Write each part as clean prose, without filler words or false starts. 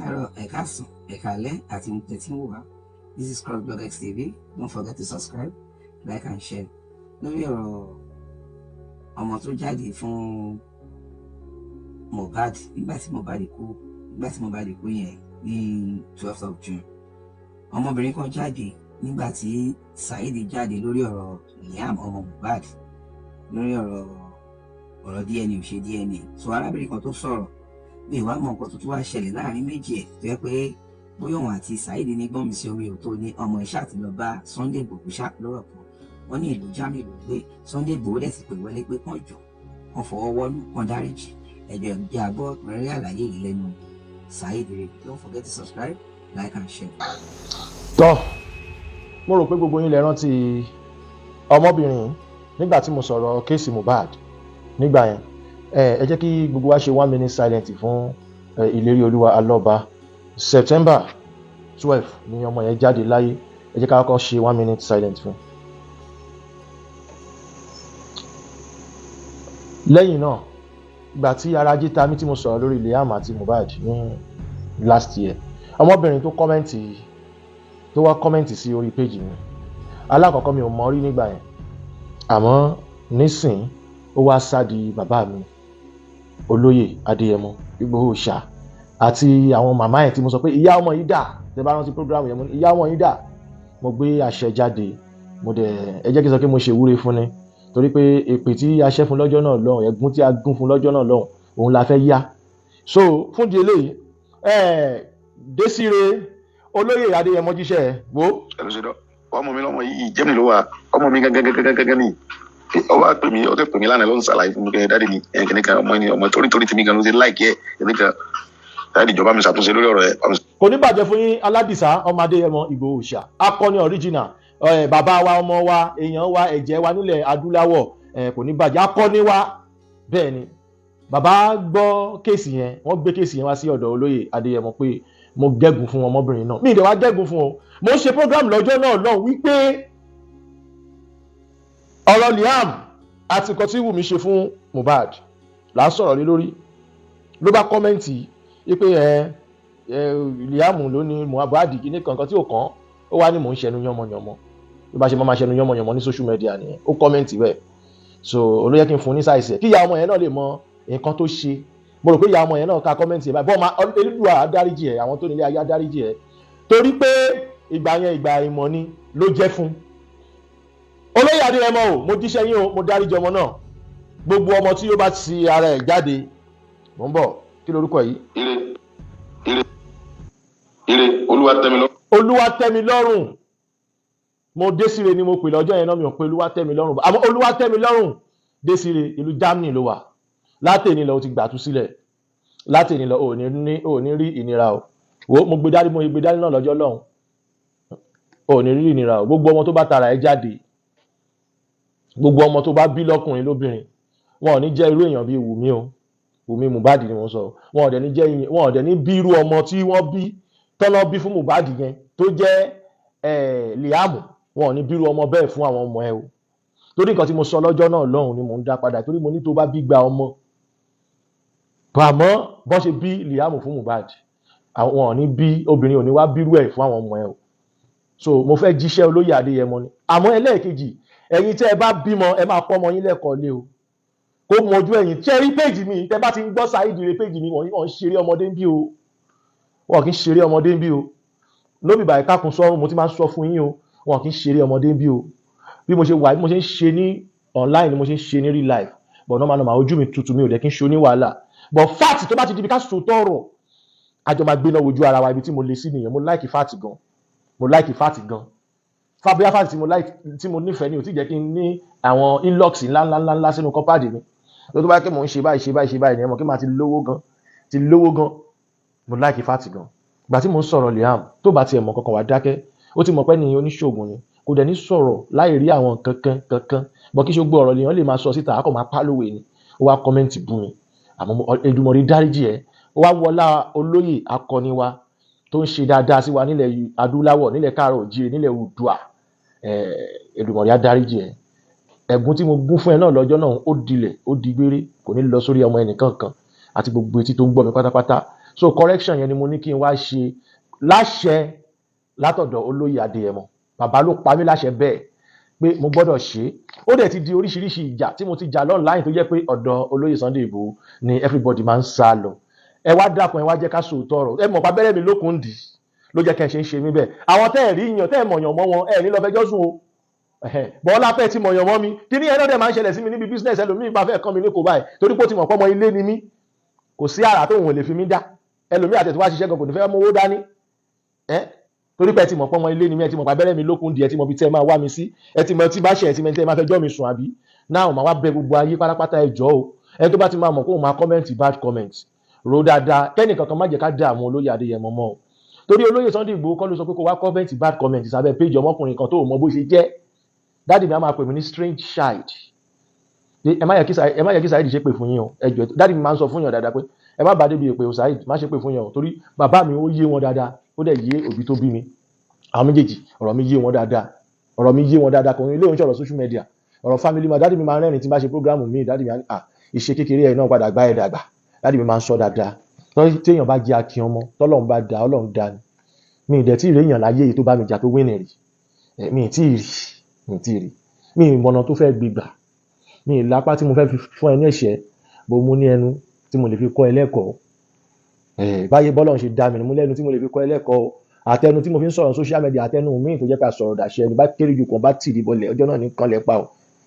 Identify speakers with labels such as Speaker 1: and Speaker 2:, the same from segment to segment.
Speaker 1: Káàárọ̀, ẹ káàsán, ẹ káalẹ́ àti níbi tí ń wò wá. This is CrossBlog X TV. Don't forget to subscribe, like and share. Lórí ọ̀rọ̀ ọmọ tó jáde fún Mohbad nígbà tí Mohbad kú, nígbà tí Mohbad kú yẹn ní 12th of June, ọmọbìnrin kan jáde nígbà tí Saheed jáde lórí ọ̀rọ̀ Liam ọmọ Mohbad, lórí ọ̀rọ̀ DNA ò ṣe DNA. So arábìnrin kan tó sọ̀rọ̀, mi ìwà mọ nǹkan tuntun wá ṣẹlẹ̀ láàrin méjì ẹ̀, tó yẹ pé bóyá òun àti Saheed ní gbọ́n mi sí omi ò tó ní ọmọ iṣẹ́ àti lọ bá Sunday Igboho ṣá lọ́rọ̀ kan. Wọ́n ní ìlú Germany ló gbé. Sunday Igboho dẹ̀ sì pè wọlé pé kàn jọ, kàn fọwọ́ wọ́nú, kàn dáríjì. Ẹjọ́ ẹ̀jẹ̀ àgbọ̀ rẹ̀ àlàyé yìí lẹ́nu Saheed rẹ̀. Don't forget to subscribe, like and share.
Speaker 2: Tọ́, mo rò pé gbogbo yín lè rántí ọmọbìnrin nígbà tí mo sọ̀rọ̀ case Mohbad nígbà yẹn. Ẹ jẹ́ kí gbogbo wa ṣe one minute silent fún Ìlérí Olúwa Alọ́ba. September 12 ni ọmọ yẹn jáde láyé. Ẹ jẹ́ ká kọ́kọ́ ṣe one minute silent fún. Lẹ́yìn náà, ìgbà tí ara ajé ta mí tí mo sọ̀rọ̀ lórí Liam àti Mohbad ní last year, ọmọbìnrin tó comment, tó wá comment sí orí péjì mi alákọ̀ọ́kọ́, mi ò mọ̀ rí nígbà yẹn, àmọ́ nísìn ó wá sádi bàbá mi olóyè Adéyẹmọ Ìgbòho ṣá àti àwọn màmá ẹ̀ tí mo sọ pé ìyá ọmọ yìí dà. Tẹ bá rántí program yẹn, mo ní ìyá ọmọ yìí dà. Mo gbé àṣẹ jáde, mo dẹ̀, ẹ jẹ́ kí n sọ pé mo ṣe ìwúre fún ni, torí pé èpè tí a ṣẹ́ fún lọ́jọ́ náà lọ́hùn, ẹ̀gún tí a gún fún lọ́jọ́ náà lọ́hùn, òun la fẹ́ yá. So fún di eléyìí, ẹ Désiré, olóyè Adéyẹmọ jíṣẹ́ wo.
Speaker 3: Ọmọ mi lọmọ yìí, Germany ló wà. Ọmọ mi gangan gangan gangan ni ó wá pè mí. Ó tẹ pè mí lánàá, ló ń ṣàlàyé fún mi kẹ́ daddy mi ẹ̀ kìnìkan ọmọ ni ọmọ torí tèmi gan ló ti like ẹ̀ kìnìkan. Daddy, ìjọba mi ṣàtúnṣe lórí ọ̀rọ̀ ẹ̀.
Speaker 2: Kò ní bàjẹ́ fún yín, Aládìsá ọmọ Adéyẹmọ Ìgbòho ṣá, akọni original, bàbá wa, ọmọ wa, èèyàn wa, ẹ̀jẹ̀ wa nílẹ̀ adúláwọ̀, kò ní bàjẹ́, akọni wa. Bẹ́ẹ̀ ni bàbá gbọ́ case yẹn, wọ́n gbé case yẹn wá sí ọ̀dọ̀ olóyè Adéyẹmọ pé mo gégùn fún ọmọbìnrin náà. Mi ì dẹ̀ wá gégùn fún ọ. Mo ń ṣe program lọ́jọ́ náà lọ́hùn wípé ọ̀rọ̀ Liam àti nǹkan tí Wùmí ṣe fún Mohbad là ń sọ̀rọ̀ lé lórí. Ló bá comment wípé ẹ ẹ Liam ló ní Mohbad kìíní kankan tí ò kàn. Ó wá ní mò ń ṣẹnu yánmọyànmọ bí bá ṣe máa ṣẹnu yánmọyànmọ ní social media nìyẹn. Ó comment bẹ́ẹ̀, so olóyè kí n fún ní size ẹ̀ kí ìyá ọmọ yẹn náà lè mọ nǹkan tó ṣe. Mo rò pé ìyá ọmọ yẹn náà ka comment ẹ̀ báyìí. Bọ́ọ̀ máa Elédùà adáríjì ẹ̀, àwọn tó nílé ayé adáríjì ẹ̀, torí pé ìgbà yẹn ìgbà ìmọ̀ ni ló jẹ́ fún olóyè Adéyẹmọ o. Mo jíṣẹ́ yín o, mo dáríjì ọmọ náà. Gbogbo ọmọ tí ó bá ti ara ẹ̀ jáde, mò ń bọ̀. Kí lorúkọ yìí?
Speaker 3: Ire, ire, ire, Olúwa tẹ́mi lọ́rùn.
Speaker 2: Olúwa tẹ́mi lọ́rùn. Mo Désiré ni mo pè lọ́jọ́ yẹn náà, mi ò pé Olúwa tẹ́mi lọ́rùn, àmọ́ Olúwa tẹ́mi lọ́rùn Désiré, ìlú Germany ló wà. Látẹ̀ni lọ, ó ti gbàtú sílẹ̀. Látẹ̀ni lọ, ò ní rí ìnira o. Wo, mo gbé dání, mo gbé dání náà lọ́jọ́ lọ́hùn. Ò ní rí ìnira o. Gbogbo ọmọ tó bá tara ẹ jáde, gbogbo ọmọ tó bá bí lọ́kùnrin lóbìnrin, wọn ò ní jẹ́ irú èèyàn bíi Wùmí o. Wùmí Mohbad ni wọ́n sọ. Wọn ò dẹ̀ ní jẹ́, wọn ò dẹ̀ ní bí irú ọmọ tí wọ́n bí, tọ́lọ́ bí fún Mohbad yẹn tó jẹ́ Liam. Wọn ò ní bí irú ọmọ bẹ́ẹ̀ fún àwọn ọmọ ẹ o, torí nǹkan tí mo sọ lọ́jọ́ náà lọ́hùn ni mò ń dá padà, torí mo ní tó bá bí gba ọmọ, àmọ́ bọ́n ṣe bí Liam fún Mohbad, àwọn ò ní bí, obìnrin ò ní wá bírú ẹ̀ fún àwọn ọmọ ẹ o. So mo fẹ́ jíṣẹ́ olóyè Adéyẹmọ ni. Àmọ́ ẹlẹ́ẹ̀kejì, ẹ̀yin tẹ́ ẹ bá bímọ, ẹ máa kọ́ ọmọ yín lẹ́kọ̀ọ́ lé o, kó mọjú ẹ̀yìn. Tí ẹ rí péjì mi, tẹ́ bá ti ń gbọ́ Saheed Ire péjì mi, wọ́n ń ṣeré ọmọdé ń bí o, wọn kì í ṣeré ọmọdé ń bí o. Lóbi bàyí kákun sọ́run, mo ti máa ń sọ fún yín o, wọn kì í ṣeré ọmọdé ń bí o. Bí mo ṣe wà, bí mo ṣe ń ṣe ní online ni mo ṣe ń ṣe ní real life, but normal normal, ojú mi tutù, mi ò dẹ̀ kí n ṣe oníwàhálà, but fact, tó bá ti di bí ká sòótọ́ ọ̀rọ̀, àjọ máa gbéná wojú ara wa. Ibi tí mo lè sí nìyẹn. Mo like fact gan, mo like fact gan. Fábíyá, fact tí mo like, tí mo nífẹ̀ẹ́ ni ò tí jẹ́ kí n ní àwọn inlocks ńlá ńlá ńlá ńlá sínú kọ́páàdì mi. Tó bá kí mò ń ṣe báyìí, ṣe báyìí, ṣe báyìí ni ẹ mọ̀ kí màá ti lówó gan, ti lówó gan. Mo like fact gan. Ìgbà tí mò ń sọ̀rọ̀ Liam, tó bá tiẹ̀ mọ̀ kankan, wà dákẹ́. Ó ti mọ̀ pé ní oníṣègùn ni, kò dẹ̀ ní sọ̀rọ̀ láì rí àwọn kankan kankan bọ́. Kí ṣe gbogbo ọ̀rọ̀ lèèyàn lè máa sọ síta, àkọ́ máa pálówè ni. Ó wá comment bú mi, àmọ́ Èdùmàrè dáríjì ẹ́. Ó wá wọlá olóyè akọni wa tó ń ṣe dáadáa sí wa nílẹ̀ adúláwọ̀, nílẹ̀ káàárọ̀ òjíire, nílẹ̀ Oòduà. Èdùmàrè á dáríjì ẹ́. Ẹ̀gún tí mo gún fún ẹ náà lọ́jọ́ náà, ó dilẹ̀, ó di gbére, kò ní lọ sórí ọmọ ẹnìkan kan àti gbogbo etí tó ń gbọ́ mi pátápátá. So correction yẹn ni mo ní kí n wá ṣe láṣẹ látọ̀dọ̀ olóyè Adéyẹmọ. Bàbá ló pa mí láṣẹ bẹ́ẹ̀ pé mo gbọ́dọ̀ ṣe é. Ó dẹ̀ ti di oríṣiríṣi ìjà tí mo ti jà online tó jẹ́ pé ọ̀dọ̀ olóyè Sunday Igboho ni everybody máa ń sá lọ. Ẹ wá dákun, ẹ wá jẹ́ ká sòótọ́ ọ̀rọ̀. Ẹ mọ̀ pa abẹ́rẹ́ mi lókun dì ló jẹ́ kẹ́ ẹ ṣe ń ṣe mí bẹ́ẹ̀. Àwọn tẹ́ ẹ̀ rí yàn, tẹ́ ẹ̀ mọ̀yàn mọ́ wọn, ẹ̀ ní lọ fẹjọ́ sùn o. Bọ́lá pẹ́ tí mọ̀yàn mọ́ mi kí ní ẹ̀ náà dẹ̀ máa ń ṣẹlẹ̀ sí mi níbi business. Ẹlòmíì bá fẹ́ kàn mí ní kò báyìí torí pé ó ti mọ̀ pọ́mọ ilé ni mí, kò sí àrà tóun ò lè fi mí dá. Ẹlòmíì àtẹ̀tí wá ṣiṣẹ́ gan kò ní fẹ́ mówó dání ẹ́ torí pé ẹ ti mọ̀ pọ́mọ ilé ni mí. Ẹ ti mọ̀ pé abẹ́rẹ́ mi lókun di, ẹ ti mọ̀ bí tẹ́ ẹ máa wá mi sí, ẹ ti mọ̀ tí bá ṣe, ẹ ti mọ̀ tí ẹ máa fẹjọ́ mi sùn àbí náà. Màá wá bẹ gbogbo ayé pátápátá, ẹ jọ̀ọ́ o, ẹni tó bá ti máa mọ̀ kó o máa comment bad comment, ro dáadáa. Kẹ́nìkan kan má jẹ́ ká dààmú olóyè Adéyẹmọ mọ́ o, torí olóyè Sunday Igboho kọ́ ló sọ pé kó wá comment bad comment sábẹ́ péjì ọmọkùnrin kan tó o mọ bó ṣe jẹ́. Daddy mi á máa pè mí ní strange child. Ẹ má yẹ kí Saheed ṣe pè fún yín o, ẹ jọ̀ọ́. Daddy mi máa ń sọ fún yàn dáadáa pé ẹ má bàa débi èpè o, Saheed má ṣe pè fún yàn o, torí bàbá mi ó yé wọn dáadáa, ó dẹ̀ yé òbí tó bí mi, àwọn méjèèjì. Ọ̀rọ̀ mi yé wọn dáadáa, ọ̀rọ̀ mi yé wọn dáadáa. Kò ní ilé òun sọ̀rọ̀ social media, ọ̀rọ̀ family ma. Daddy mi máa ń rẹ́rìn tí n bá ṣe program mi. Daddy mi á ní, "À, ìṣe kékeré ẹ̀ náà padà gbá ẹ̀ dàgbà." Daddy mi máa ń sọ dáadáa. Téèyàn bá jẹ́ akin ọmọ tọ́lọ́run bá da, Ọlọ́run da ni. Mi ì dẹ̀ tí ì rí èèyàn láyé yìí tó bá mi jà tó win rí. Mi ì tí ì rí, mi ì tí ì rí. Mi ì mọ̀nà tó fẹ́ gbé gbà. Mi ì lápá tí mo fẹ́ fi fún ẹ ní ẹ̀ṣẹ́ bó mú ní ẹnu tí mo lè fi kọ́ ẹ lẹ́kọ̀ọ́. Báyé bọ́lọ̀ ṣe dá mi ni mo lẹ́nu tí mo lè fi kọ́ ẹ lẹ́kọ̀ọ́. Àtẹnu tí mo fi ń sọ̀rọ̀ social media, àtẹnu míì tó jẹ́ pé àsọ̀rọ̀ dàṣẹ ẹni bá kéré ju kàn bá tì í bọlẹ̀ ọjọ́ náà ní kan lẹ̀ pa o.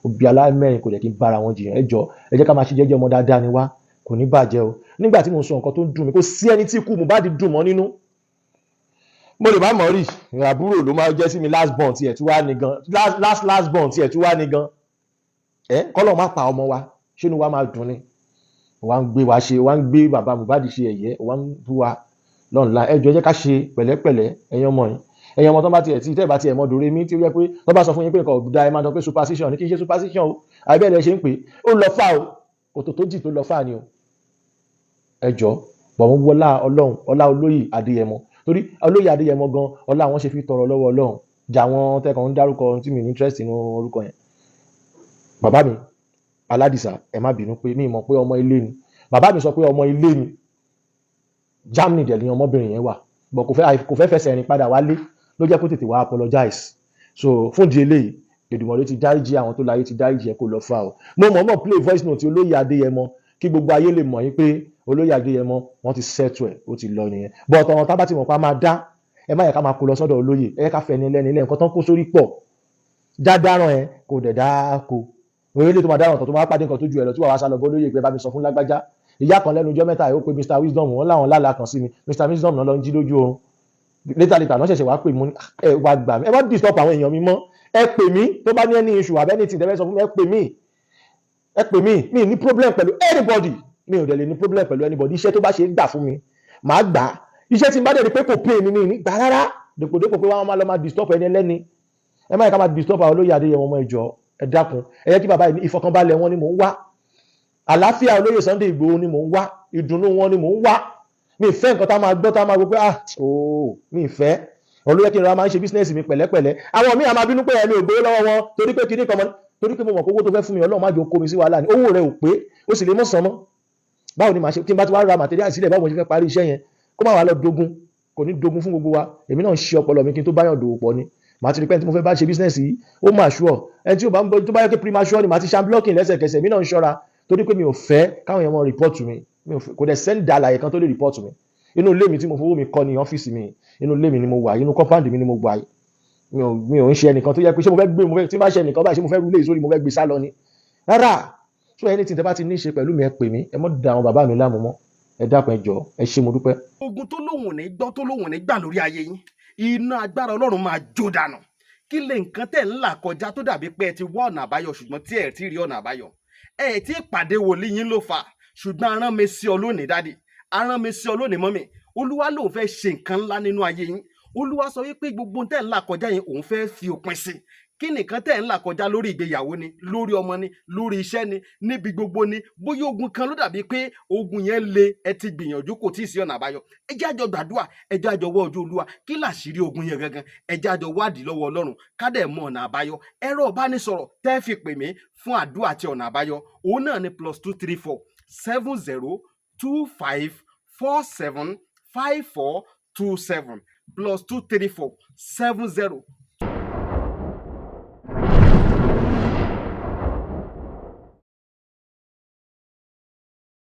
Speaker 2: Òbí alámẹ́rin kò lè kí n bára wọn jiyàn. Ẹ jọ, ẹ jẹ́ ká máa ṣe jẹ́jẹ́, ọmọ dáadáa ni wá, kò ní bàjẹ́ o. Nígbà tí mo sọ nǹkan tó ń dùn mí, kò sí ẹni tí ikú Mohbad dùn mọ́ nínú. Mo lè má mọ̀ rí, àbúrò ló máa jẹ́ sí mi, last born tiẹ̀ tí wàá ní gan, last last last born tiẹ̀ tí wàá ní gan. Ẹ kọ́lọ̀ má pa ọmọ wa, ṣé inú wa máa dùn ni? Wà ń gbé wa ṣe, wà ń gbé bàbá Mohbad ṣe ẹ̀yẹ, wà ń bú wa lọ́nla. Ẹ jọ̀ọ́, ẹ jẹ́ ká ṣe pẹ̀lẹ́pẹ̀lẹ́. Ẹ̀yin ọmọ yìí, ẹ̀yin ọmọ tó bá tiẹ̀ tí tẹ́ bá tiẹ̀ mọ dòre mí tí ó yẹ pé tó bá sọ fún yín pé nǹkan ò da, ẹ máa sọ pé superstition ní. Kí n ṣe superstition o, àbí bẹ́ẹ̀ lẹ ṣe ń pè é. Ó lọ fà o, kòtò tó jì tó lọ fà ni o. Ẹ jọ̀ọ́, bọ̀ wọ́n wọlá Ọlọ́run, ọlá olóyè Adéyẹmọ, torí olóyè Adéyẹmọ gan, ọlá àwọn ṣe fi tọrọ lọ́wọ́ Ọlọ́run jà wọ́n tẹ́kàn ń dárúkọ tí mi ní interest nínú orúkọ yẹn. Bàbá mi Aládìsá, ẹ má bínú pé mi mọ̀ pé ọmọ ilé ni. Bàbá mi sọ pé ọmọ ilé ni, Germany dẹ̀ ni ọmọbìnrin yẹn wà, but kò fẹ́ fẹsẹ̀ rìn padà wálé ló jẹ́ kó tètè wá apologize. So fún di eléyìí, Èdùmàrè ti dáríjì àwọn tó láyé, ti dáríjì ẹ, kó lọ fà o. Mo mọ̀ọ́mọ̀ play voice note olóyè Adéyẹmọ kí gbogbo ayé lè mọ̀ yín pé olóyè Adéyẹmọ wọ́n ti settle ẹ̀, ó ti lọ nìyẹn. But ọ̀rọ̀ tá bá ti mọ̀ pa máa dá, ẹ má yẹ ká máa kó lọ sọ́dọ̀ olóyè. Ẹ yẹ ká fẹ́ ní lẹ́ni ilé nǹkan tán kó sórí pọ̀ dádáràn ẹ kò dẹ̀ dá ko orílẹ̀ tó máa dáràn tó máa pàdé nǹkan tó ju ẹ lọ tí wàá wá sá lọ bọ́ olóyè pé bá mi sọ fún lágbájá. Ìyá kan lẹ́nu ọjọ́ mẹ́ta yìí, ó pe Mr Wisdom, wọn láwọn lálàá kan sí mi. Mr Wisdom náà lọ ń jí lójú oorun. Later later náà ṣẹ̀ṣẹ̀ wá pè mí, ẹ wá gbà mí. Ẹ má disturb àwọn èèyàn mi mọ́. Ẹ pè mí tó bá ní any issue àbẹ́ anything tẹ́fẹ́ sọ fún mi, ẹ pè mí, ẹ pè mí. Mi ní problem pẹ̀lú anybody, mi ò dẹ̀ lè ní problem pẹ̀lú anybody. Iṣẹ́ tó bá ṣe é gbà fún mi, màá gbà á. Iṣẹ́ tí n bá dẹ̀ rí pé kò pay mi, ní gbà rárá, dèpòdépò pé wọ́n máa lọ máa disturb ẹni ẹlẹ́ni. Ẹ má yẹ ká máa disturb àwọn olóyè Adéyẹmọ ọmọ. Ìjọ, ẹ dákun, ẹ yẹ kí bàbá yìí ní ìfọkànbalẹ̀ wọn ni mò ń wá, àlàáfíà olóyè Sunday Ìgbòho ni mò ń wá, ìdùnnú wọn ni mò ń wá. Mi ì fẹ́ nǹkan tá máa gbọ́, tá máa gbọ́ pé ah ooo, mi ì fẹ́. Olóyè kí n ra máa ń ṣe business mi pẹ̀lẹ́pẹ̀lẹ́. Àwọn míì á máa bínú pé ẹ̀mí ò gbowó lọ́wọ́ wọn torí pé kinní kan mọ́, torí pé mo mọ̀ pé owó tó fẹ́ fún mi, Ọlọ́run má jẹ́ ó kó mi sí wàhálà ni. Owó rẹ ò pé, ó sì lè mọ̀ sàn mọ́. Báwo ni màá ṣe tí n bá ti wá ra material sílẹ̀? Báwo mo ṣe fẹ́ parí iṣẹ́ yẹn kó má wàá lọ dogun? Kò ní dogun fún gbogbo wa. Èmi náà ń ṣe ọpọlọ mi kí n tó báyọ̀ dòwò pọ̀ ni. Màá ti rí pé ẹni tí mo fẹ́ bá ṣe business yìí, ó máa sure. Ẹni tí ó bá ń bọ tó bá yẹ kí premature ni, màá ti ṣam blocking lẹ́sẹ̀kẹsẹ̀. Èmi náà ń ṣọ́ra torí pé mi ò fẹ́ káwọn èèyàn mọ report mi. Mi ò fẹ́, kò dẹ̀ send àlàyé kan tó lè report mi. Inú ilé mi tí mo fowó mi kọ́ ni ọ́fíìsì mi, inú ilé mi ni mo wà, inú compound mi ni mo wà. Mi ò ń ṣe ẹnìkan tó yẹ pé ṣé mo fẹ́ gbé, mo fẹ́ tí n bá ṣe ẹnìkan báyìí, ṣé mo fẹ́ rúlé ìsórí, mo fẹ́ gbé sálọ ni? Rárá. So anything tẹ́ bá ti ní ṣe pẹ̀lú mi, ẹ pè mí. Ẹ mọ́ da àwọn bàbá mi láàmú mọ́. Ẹ dákun, ẹ jọ̀ọ́, ẹ ṣé, mo dúpẹ́.
Speaker 4: Ogun tó lóhùn ò ní gbọ́, tó lóhùn ò ní gbà lórí ayé yín, iná agbára Ọlọ́run máa jó dànù. Kí lè nǹkan tẹ̀ ń là kọjá tó dàbí pé ẹ ti wá ọ̀nà àbáyọ ṣùgbọ́n tí ẹ ti rí ọ̀nà àbáyọ? Ẹ ti pàdé wòlíì yín ló fà, ṣùgbọ́n arán mi sí ọ lónìí, daddy, arán mi sí ọ lónìí, mummy. Olúwa lòun fẹ́ ṣe nǹkan ńlá nínú ayé yín. Olúwa sọ wípé gbogbo tẹ̀ ń là kọjá yẹn, òun fẹ́ fi òpin sí. Kí nìkan tẹ̀ ń là kọjá? Lórí ìgbéyàwó ni, lórí ọmọ ni, lórí iṣẹ́ ni, níbi gbogbo ni. Bóyá ogun kan ló dàbí pé ogun yẹn le, ẹ ti gbìyànjú, kò tí ì sí ọ̀nà àbáyọ. Ẹ jẹ́ àjọ gbàdúrà, ẹ jẹ́ àjọ wọ́ ojú Olúwa. Kí làṣírí ogun yẹn gangan? Ẹ jẹ́ àjọ wádìí lọ́wọ́ Ọlọ́run, ká dẹ̀ mọ ọ̀nà àbáyọ. Ẹ̀rọ ìbánisọ̀rọ̀ tẹ́ fi pè mí fún àdúrà àti ọ̀nà àbáyọ, òun náà ni +234 70 25 47 54 27, +234 70.